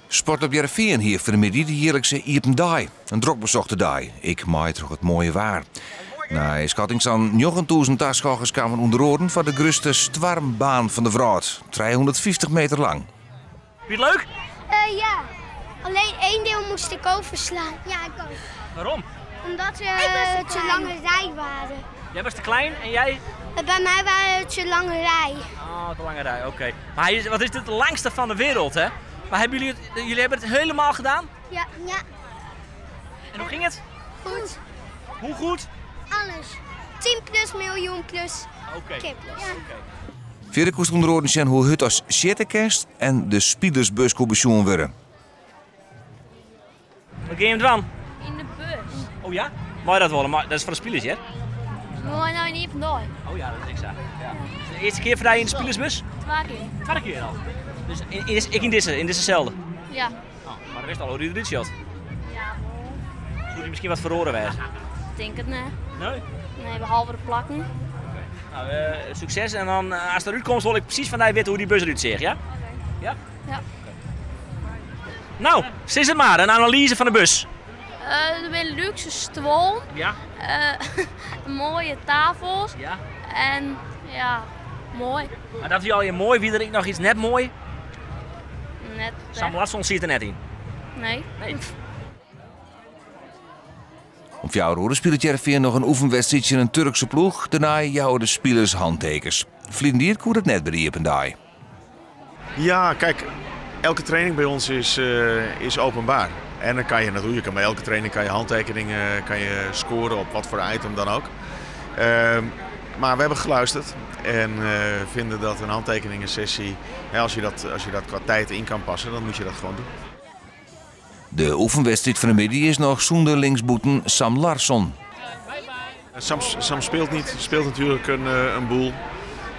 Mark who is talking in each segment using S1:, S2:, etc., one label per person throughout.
S1: Sportklup Hearrenfean hie fan 'e middei de jierlikse iepen dei. In drok besochte dei, ek mei troch it moaie waar. Nei skatting sa'n 9000 taskôgers kamen ûnder oaren foar de grutste stoarmbaan fan de wrâld, 350 meter lang.
S2: Wie it leuk?
S3: Uh, ja. Alleen één deel moest ik overslaan. Ja, ik ook.
S2: Waarom?
S3: Omdat we te lange rij waren.
S2: Jij was te klein en jij?
S3: Bij mij waren het te lange rij.
S2: Oh, te lange rij, oké. Maar hij is, wat is dit de langste van de wereld, hè? Maar hebben jullie, het, jullie hebben het helemaal gedaan?
S3: Ja. Ja.
S2: En hoe ging het?
S3: Goed.
S2: Hoe goed?
S3: Alles. 10 plus miljoen plus.
S2: Oké.
S3: Keer plus.
S1: Fierder koest ûnder oaren sjen hoe hurd ast sjitte kinst en de spilersbus koe besjoen wurde.
S2: Wat gean jim dwaan?
S4: Yn de bus.
S2: Oh ja? Mei dat wol? Dat is foar de spilers, hear.
S4: Moai no yn iepen dei.
S2: Oh ja, dat is ek sa. Ja. Is it de earste kear foar dy yn de spilersbus?
S4: Twa kear.
S2: Twadde kear al? Dus yn, yn, ek yn dizze, yn dizzeselde?
S4: Ja.
S2: Oh, mar do witst al hoe dy derút sjocht?
S4: Ja, wol.
S2: Soe dy miskien wat feroare wêze?
S4: Tink it net.
S2: Nee?
S4: Nee, behalve de plakken.
S2: Oké. Nou, eh, sukses en dan eh, ast derút komst wol ik presys fan dy witte hoe dy bus derút seach, ja?
S4: Oké.
S2: Ja?
S4: Ja.
S2: Nou, sis it mar, in analyze fan de bus.
S4: Uh, der binne lúkse stuollen.
S2: Ja.
S4: Uh, moaie tafels.
S2: Ja.
S4: En ja, moai.
S2: Mar dat wie allegear moai, wie der ek noch iets net moai?
S4: Net.
S2: Sam Larsson siet der net yn.
S4: Nee.
S2: Nee.
S1: Om fjouwer oere spilet Hearrenfean noch in oefenwedstriid tsjin in Turkse ploech. Dêrnei jouwe de spilers hantekens. Ferline jier koe dat net by de iepen dei.
S5: Ja, kijk, elke training bij ons is, uh, is openbaar. En dan kan je naartoe. Je kan bij elke training kan je handtekeningen kan je scoren op wat voor item dan ook. Uh, maar we hebben geluisterd en uh, vinden dat een handtekeningensessie, ja, als je dat qua tijd in kan passen, dan moet je dat gewoon doen.
S1: De oefenwedstriid fan 'e middei is noch sûnder linksbûten Sam Larsson.
S5: Sam, Sam speelt niet, speelt natuurlijk een, eh, een boel.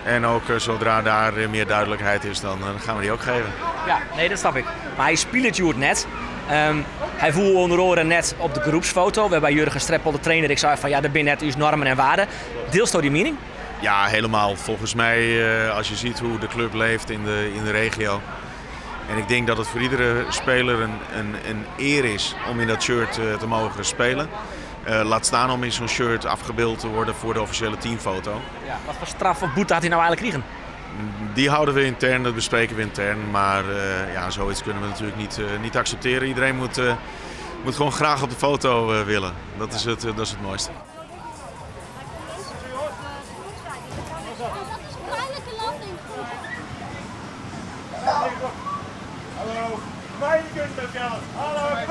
S5: En ook eh, zodra daar meer duidelijkheid is, dan gaan we die ook geven.
S2: Ja, nee, dat snap ik. Mar hy spilet hjoed net. Um, hy foel ûnder oare net op de groepsfoto, wêrby't Jurgen Streppel, de trainer, ek sei fan ja, dat binne net ús normen en waarden. Dielsto dy miening?
S5: Ja, helemaal. Volgens mij, als je ziet hoe de club leeft in de regio. En ik denk dat het voor iedere speler een eer is om in dat shirt te mogen spelen. Laat staan om in zo'n shirt afgebeeld te worden voor de officiële teamfoto.
S2: Ja, wat foar straf of boete hat hy no eigenlik krigen?
S5: Die houden we intern, dat bespreken we intern. Maar ja, zoiets kunnen we natuurlijk niet accepteren. Iedereen moet gewoon graag op de foto willen. Dat is het mooiste.
S6: Hallo, mijn kunstwerk. Hallo,